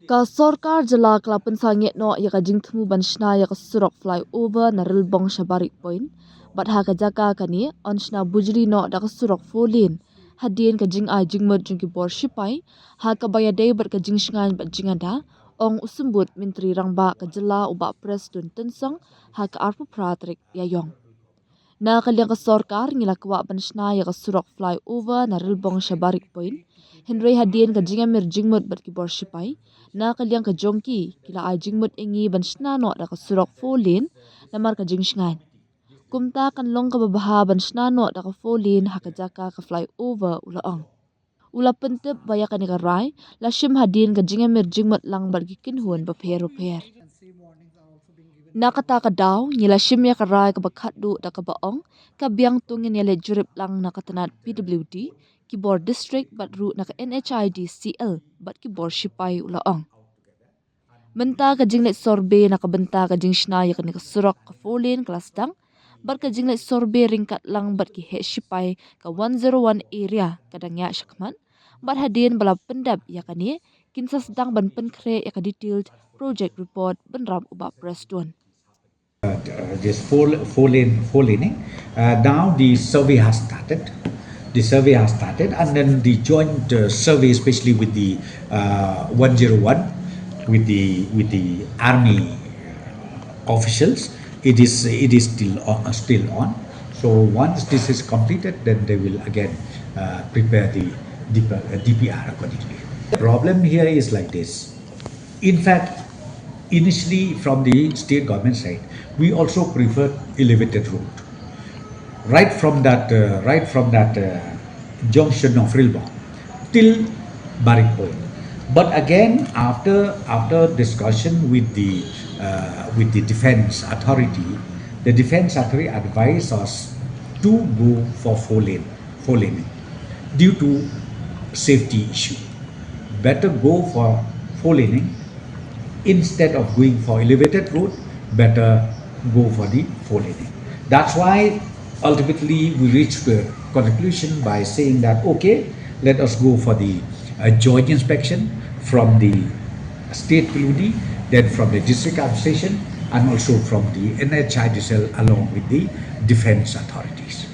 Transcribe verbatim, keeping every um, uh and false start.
Ka sorkar jylla ka la pynsangeh noh ïa ka jingthmu ban shna ïa ka surok flyover na Rilbong sha Barik Point, bad ha ka jaka kane yn shna bujli noh da ka surok four lane, hadien ka jingai jingmut jong ki bor shipai, ha kaba ïadei bad ka jingshngaiñ bad jingada, ong u Symbud Myntri Rangbah ka jylla u Bah Prestone Tynsong, ha ka arphew phra tarik Ïaiong. Na ka liang ka sorkar ngi la kwah ban shna ïa ka surok flyover na Rilbong sha Barik Point, hynrei hadien ka jingïamir jingmut bad ki bor shipai, na ka liang ka jong ki, ki la ai jingmut ïa ngi ban shna noh da ka surok four lane, namar ka jingshngaiñ. Kumta kan long kaba bha ban shna noh da ka four lane ha ka jaka ka flyover, u la ong. U la pyntip ba ïa kane ka rai la shim hadien ka jingïamir jingmut lang bad ki kynhun bapher bapher. Na kata ka daw ngi la shim ïa ka rai kaba khatduh da kaba ong ka biang to ngin ïaleit jurip lang na ka tnat P W D, ki bor district bad ruh na ka N H I D C L bad ki bor shipai, u la ong. Mynta ka jingleit survey na ka bynta ka jingshna ïa kane ka surok ka four lane ka la sdang, bad ka jingleit survey ryngkat lang bad ki heh shipai ka one zero one area ka dang ïaid shakhmat, bad hadien ba la pyndep ïa kane kin sa sdang ban pynkhreh ïa ka detailed project report, bynrap u Bah Prestone. Uh, this four, four lane, four laning. Uh, now the survey has started. The survey has started, and then the joint uh, survey, especially with the uh, one zero one, with the with the army officials, it is it is still on, still on. So once this is completed, then they will again uh, prepare the D P R accordingly. The problem here is like this. In fact, initially from the state government side, we also preferred elevated road. Right from that, uh, right from that uh, junction of Rilbong till Barik Point. But again, after after discussion with the uh, with the defense authority, the defense authority advised us to go for four lane, four laning due to safety issue. Better go for four laning instead of going for elevated road. Better go for the four laning. That's why ultimately we reached the conclusion by saying that, okay, let us go for the uh, joint inspection from the state P W D, then from the district administration, and also from the N H I D C L along with the defense authorities.